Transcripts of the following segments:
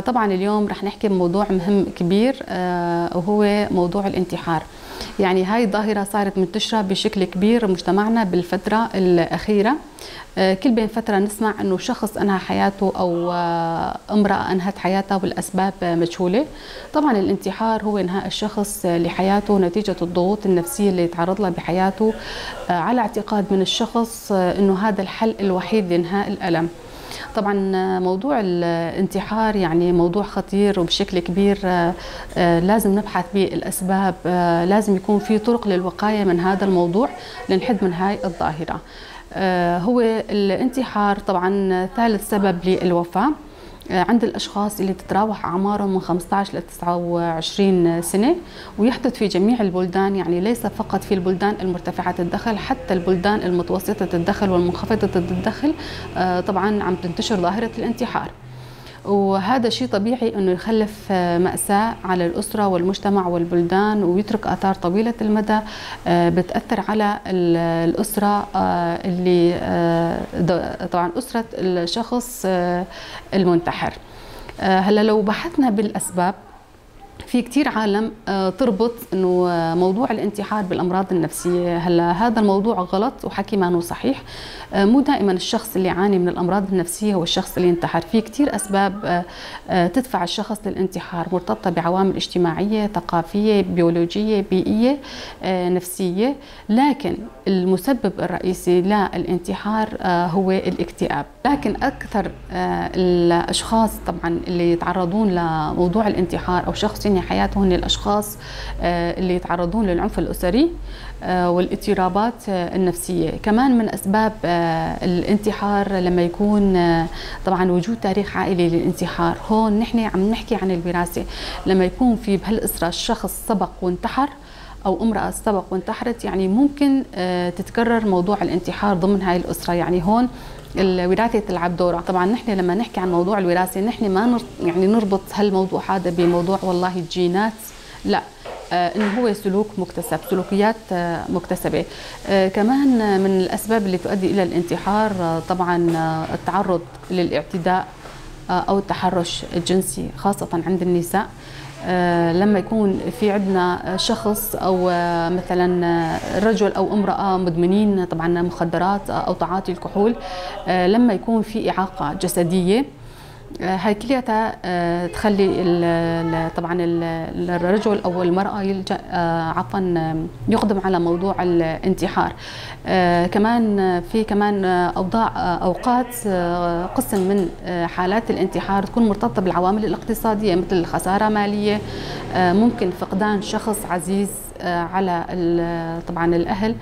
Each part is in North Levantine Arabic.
طبعا اليوم رح نحكي بموضوع مهم كبير، وهو موضوع الانتحار. يعني هاي الظاهرة صارت منتشرة بشكل كبير بمجتمعنا بالفترة الأخيرة. كل بين فترة نسمع أنه شخص أنهى حياته أو امرأة أنهت حياتها والأسباب مجهولة. طبعا الانتحار هو إنهاء الشخص لحياته نتيجة الضغوط النفسية اللي يتعرض لها بحياته، على اعتقاد من الشخص أنه هذا الحل الوحيد لإنهاء الألم. طبعا موضوع الانتحار يعني موضوع خطير وبشكل كبير، لازم نبحث بالأسباب، لازم يكون في طرق للوقاية من هذا الموضوع لنحد من هاي الظاهرة. هو الانتحار طبعا ثالث سبب للوفاة عند الأشخاص اللي تتراوح أعمارهم من 15 ل 29 سنة، ويحدث في جميع البلدان، يعني ليس فقط في البلدان المرتفعة الدخل، حتى البلدان المتوسطة الدخل والمنخفضة الدخل طبعا عم تنتشر ظاهرة الانتحار. وهذا شيء طبيعي أنه يخلف مأساة على الأسرة والمجتمع والبلدان، ويترك آثار طويلة المدى بتأثر على الأسرة اللي طبعا أسرة الشخص المنتحر. هلا لو بحثنا بالأسباب، في كتير عالم تربط انه موضوع الانتحار بالامراض النفسية. هلا هذا الموضوع غلط وحكي ما صحيح. مو دائما الشخص اللي يعاني من الامراض النفسية هو الشخص اللي ينتحر. في كتير اسباب تدفع الشخص للانتحار، مرتبطة بعوامل اجتماعية، ثقافية، بيولوجية، بيئية، نفسية، لكن المسبب الرئيسي للانتحار هو الاكتئاب. لكن اكثر الاشخاص طبعا اللي يتعرضون لموضوع الانتحار او شخص ينهي حياته هن الاشخاص اللي يتعرضون للعنف الاسري والاضطرابات النفسية. كمان من اسباب الانتحار لما يكون طبعا وجود تاريخ عائلي للانتحار. هون نحن عم نحكي عن الوراثة، لما يكون في بهالاسره شخص سبق وانتحر او امراة سبق وانتحرت، يعني ممكن تتكرر موضوع الانتحار ضمن هاي الاسرة. يعني هون الوراثة تلعب دورها. طبعا نحن لما نحكي عن موضوع الوراثة نحن ما يعني نربط هالموضوع هذا بموضوع والله الجينات، لا، انه هو سلوك مكتسب، سلوكيات مكتسبة. كمان من الاسباب اللي تؤدي الى الانتحار طبعا التعرض للاعتداء او التحرش الجنسي، خاصة عند النساء. لما يكون في عندنا شخص او مثلا رجل او امراة مدمنين طبعا مخدرات او تعاطي الكحول، لما يكون في اعاقه جسدية، هاي كلياتها تخلي طبعا الرجل او المراة يلجا عفوا يقدم على موضوع الانتحار. كمان في كمان اوضاع اوقات قسم من حالات الانتحار تكون مرتبطة بالعوامل الاقتصادية، مثل خسارة ماليه، ممكن فقدان شخص عزيز على طبعا الاهل،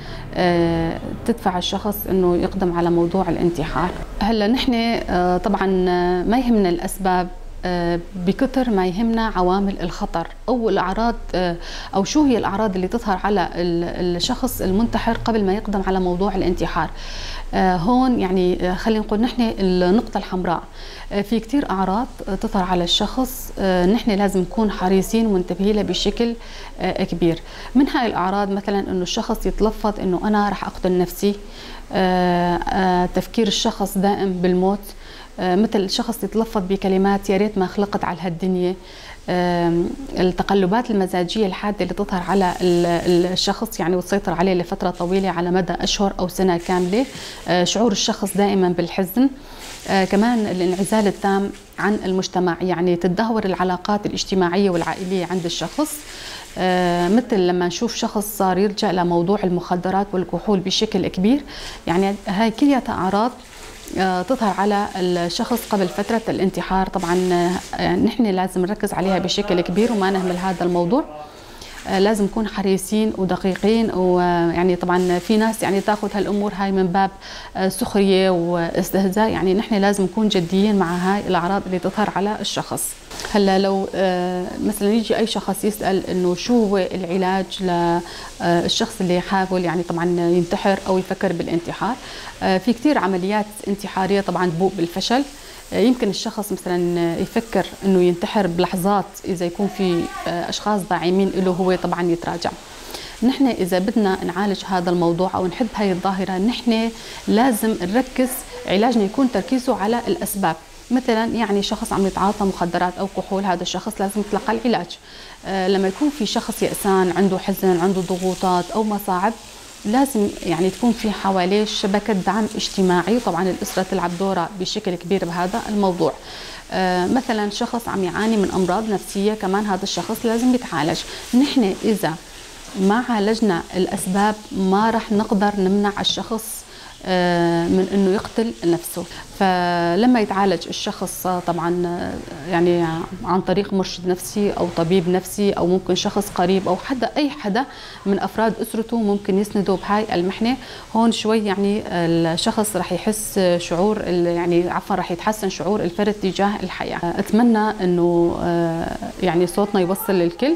تدفع الشخص انه يقدم على موضوع الانتحار. هلا نحن طبعا ما يهمنا الاسباب بكثر ما يهمنا عوامل الخطر او الاعراض، او شو هي الاعراض اللي تظهر على الشخص المنتحر قبل ما يقدم على موضوع الانتحار. هون يعني خلينا نقول نحن النقطة الحمراء، في كثير اعراض تظهر على الشخص نحن لازم نكون حريصين ومنتبهين لها بشكل كبير. من هاي الاعراض مثلا انه الشخص يتلفظ انه انا رح اقتل نفسي، تفكير الشخص دائم بالموت، مثل شخص يتلفظ بكلمات يا ريت ما خلقت على هالدنيا، التقلبات المزاجية الحادة اللي تظهر على الشخص يعني وتسيطر عليه لفترة طويلة على مدى أشهر أو سنة كاملة، شعور الشخص دائما بالحزن، كمان الانعزال التام عن المجتمع، يعني تدهور العلاقات الاجتماعية والعائلية عند الشخص، مثل لما نشوف شخص صار يلجأ لموضوع المخدرات والكحول بشكل كبير. يعني هاي كلها أعراض تظهر على الشخص قبل فترة الانتحار. طبعا نحن لازم نركز عليها بشكل كبير وما نهمل هذا الموضوع، لازم نكون حريصين ودقيقين. ويعني طبعا في ناس يعني تاخذ هالامور هاي من باب سخرية واستهزاء، يعني نحن لازم نكون جديين مع هاي الاعراض اللي تظهر على الشخص. هلا لو مثلا يجي اي شخص يسال انه شو هو العلاج للشخص اللي يحاول يعني طبعا ينتحر او يفكر بالانتحار، في كثير عمليات انتحارية طبعا تبوء بالفشل. يمكن الشخص مثلا يفكر انه ينتحر بلحظات اذا يكون في اشخاص داعمين له هو طبعا يتراجع. نحن اذا بدنا نعالج هذا الموضوع او نحد هاي الظاهرة، نحن لازم نركز علاجنا يكون تركيزه على الاسباب. مثلا يعني شخص عم يتعاطى مخدرات أو كحول، هذا الشخص لازم يتلقى العلاج. لما يكون في شخص يأسان، عنده حزن، عنده ضغوطات أو مصاعب، لازم يعني تكون في حواليه شبكة دعم اجتماعي. طبعا الأسرة تلعب دورها بشكل كبير بهذا الموضوع. مثلا شخص عم يعاني من أمراض نفسية، كمان هذا الشخص لازم يتعالج. نحن إذا ما عالجنا الأسباب ما رح نقدر نمنع الشخص من انه يقتل نفسه. فلما يتعالج الشخص طبعا يعني عن طريق مرشد نفسي او طبيب نفسي او ممكن شخص قريب او حدا، اي حدا من افراد اسرته ممكن يسنده بهاي المحنة، هون شوي يعني الشخص رح يحس شعور، يعني عفوا رح يتحسن شعور الفرد تجاه الحياة. اتمنى انه يعني صوتنا يوصل للكل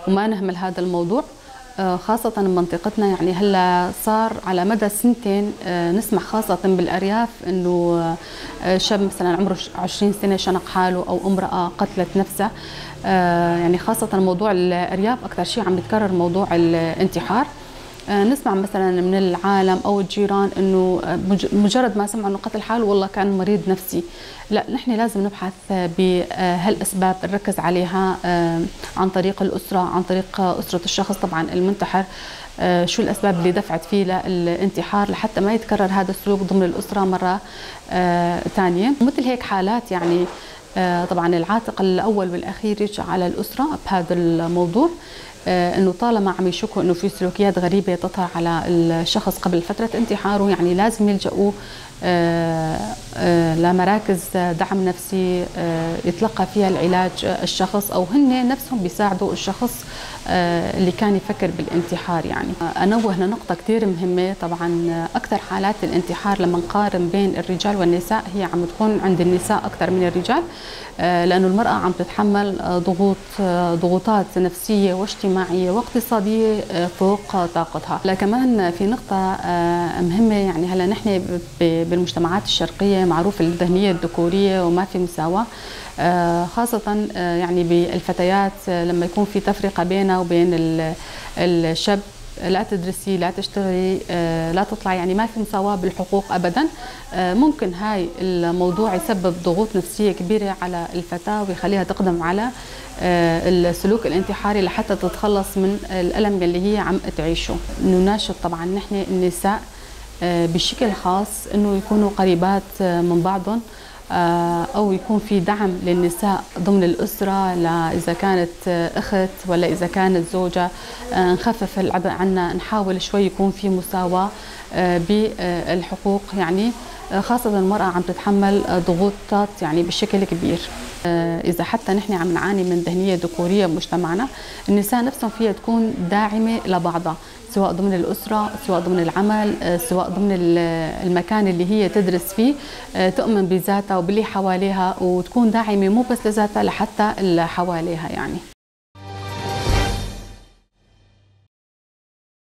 وما نهمل هذا الموضوع، خاصة بمنطقتنا. يعني هلا صار على مدى سنتين نسمع خاصة بالأرياف إنه شاب مثلا عمره 20 سنة شنق حاله أو امرأة قتلت نفسها. يعني خاصة موضوع الأرياف أكثر شيء عم يتكرر موضوع الانتحار. نسمع مثلا من العالم او الجيران انه مجرد ما سمعوا انه قتل حاله والله كان مريض نفسي. لا، نحن لازم نبحث بهالاسباب، نركز عليها عن طريق الاسرة، عن طريق اسره الشخص طبعا المنتحر، شو الاسباب اللي دفعت فيه للانتحار لحتى ما يتكرر هذا السلوك ضمن الاسرة مرة ثانية. مثل هيك حالات يعني طبعا العاتق الاول والاخير يرجع على الاسرة بهذا الموضوع، انه طالما عم يشكوا انه في سلوكيات غريبة تظهر على الشخص قبل فترة انتحاره، يعني لازم يلجؤوا لمراكز دعم نفسي يتلقى فيها العلاج الشخص، او هن نفسهم بيساعدوا الشخص اللي كان يفكر بالانتحار. يعني انوه لنقطة كثير مهمة، طبعا اكثر حالات الانتحار لما نقارن بين الرجال والنساء هي عم تكون عند النساء اكثر من الرجال، لانه المراة عم تتحمل ضغوطات نفسية واجتماعية واقتصادية فوق طاقتها. لا كمان في نقطة مهمة، يعني هلا نحن بالمجتمعات الشرقية معروف الذهنية الذكورية وما في مساواة، خاصة يعني بالفتيات لما يكون في تفرقه بينها وبين الشاب، لا تدرسي، لا تشتغلي، لا تطلعي، يعني ما في مساواة بالحقوق أبدا. ممكن هاي الموضوع يسبب ضغوط نفسية كبيرة على الفتاة ويخليها تقدم على السلوك الانتحاري لحتى تتخلص من الألم اللي هي عم تعيشه. نناشد طبعا نحن النساء بشكل خاص انه يكونوا قريبات من بعضهم، او يكون في دعم للنساء ضمن الاسرة، لا اذا كانت اخت ولا اذا كانت زوجه، نخفف العبء عنا، نحاول شوي يكون في مساواة بالحقوق، يعني خاصة المراة عم تتحمل ضغوطات يعني بشكل كبير. اذا حتى نحن عم نعاني من ذهنية ذكوريه بمجتمعنا، النساء نفسهم فيها تكون داعمه لبعضها، سواء ضمن الأسرة، سواء ضمن العمل، سواء ضمن المكان اللي هي تدرس فيه، تؤمن بذاتها وباللي حواليها وتكون داعمة مو بس لذاتها لحتى اللي حواليها يعني.